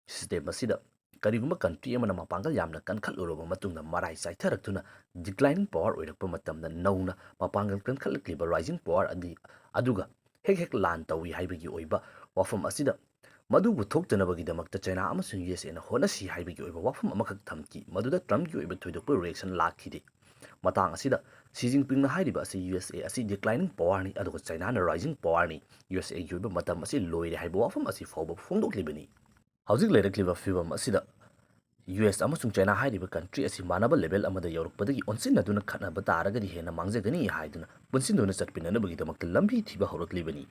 ꯁꯤꯁꯇꯦꯝ ꯑꯁꯤꯗ ꯀꯔꯤꯒꯨꯝꯕ ꯀꯟꯇ꯭ꯔꯤ ꯑꯃꯅ ꯃꯄꯥꯡꯒꯜ ꯌꯥꯝꯅ ꯀꯟꯈꯠꯂꯨꯔꯕ ꯃꯇꯨꯡꯗ ꯃꯔꯥꯏ ꯆꯥꯏꯊꯔꯛꯇꯨꯅ ꯗꯤꯀ꯭ꯂꯥꯏꯅꯤꯡ ꯄꯥꯋꯔ ꯑꯣꯏꯔꯛꯄ ꯃꯇꯝꯗ ꯅꯧꯅ ꯃꯄꯥꯡꯒꯜ ꯀꯟꯈꯠꯂꯛꯂꯤꯕ ꯔꯥꯏꯖꯤꯡ ꯄꯥꯋꯔ ꯑꯗꯤ, ꯑꯗꯨꯒ ꯍꯦꯛ ꯍꯦꯛ ꯂꯥꯟ ꯇꯧꯏ ꯍꯥꯏꯕꯒꯤ ꯑꯣꯏꯕ ꯋꯥꯐꯝ ꯑꯁꯤꯗ ꯃꯗꯨꯕꯨ ꯊꯣꯛꯇꯅꯕꯒꯤꯗꯃꯛꯇ ꯆꯩꯅꯥ ꯑꯃꯁꯨꯡ ꯌꯨ ꯑꯦꯁ ꯑꯦꯅ ꯍꯣꯠꯅꯁꯤ ꯍꯥꯏꯕꯒꯤ ꯑꯣꯏꯕ ꯋꯥꯐꯝ ꯑꯃꯈꯛ ꯊꯝꯈꯤ꯫ ꯃꯗꯨꯗ ꯇ꯭ꯔꯝꯞꯀꯤ ꯑꯣꯏꯕ ꯊꯣꯏꯗꯣꯛꯄ ꯔꯤꯑꯦꯛꯁꯟ ꯂꯥꯛꯈꯤꯗꯦ꯫ ꯃꯇꯥꯡ ꯑꯁꯤꯗ ꯁꯤ ꯖꯤꯟꯄꯤꯡꯅ ꯍꯥꯏꯔꯤꯕ ꯑꯁꯤ ꯌꯨ ꯑꯦꯁ ꯑꯦ ꯑꯁꯤ ꯗꯤꯀ꯭ꯂꯥꯏꯅꯤꯡ ꯄꯥꯋꯔꯅꯤ, ꯑꯗꯨꯒ ꯆꯩꯅꯥꯅ ꯔꯥꯏꯖꯤꯡ ꯄꯥꯋꯔꯅꯤ, ꯌꯨ ꯑꯦꯁ ꯑꯦꯒꯤ ꯑꯣꯏꯕ ꯃꯇꯝ ꯑꯁꯤ ꯂꯣꯏꯔꯦ ꯍꯥꯏꯕ ꯋꯥꯐꯝ ꯑꯁꯤ ꯐꯥꯎꯕ ꯐꯣꯡꯗꯣꯛꯂꯤꯕꯅꯤ꯫ ꯍꯧꯖꯤꯛ ꯂꯩꯔꯛꯂꯤꯕ ꯐꯤꯕꯝ ꯑꯁꯤꯗ ꯌꯨ ꯑꯦꯁ ꯑꯃꯁꯨꯡ ꯆꯥꯏꯅꯥ ꯍꯥꯏꯔꯤꯕ ꯀꯟꯇ꯭ꯔꯤ ꯑꯁꯤ ꯃꯥꯟꯅꯕ ꯂꯦꯚꯦꯜ ꯑꯃꯗ ꯌꯧꯔꯛꯄꯗꯒꯤ ꯑꯣꯟꯁꯤꯟꯅꯗꯨꯅ ꯈꯠꯅꯕ ꯇꯥꯔꯒꯗꯤ ꯍꯦꯟꯅ ꯃꯥꯡꯖꯒꯅꯤ ꯍꯥꯏꯗꯨꯅ ꯄꯨꯟꯁꯤꯟꯗꯨꯅ ꯆꯠꯃꯤꯟꯅꯅꯕꯒꯤꯗꯃꯛꯇ ꯂꯝꯕꯤ ꯊꯤꯕ ꯍꯧꯔꯛꯂꯤꯕꯅꯤ꯫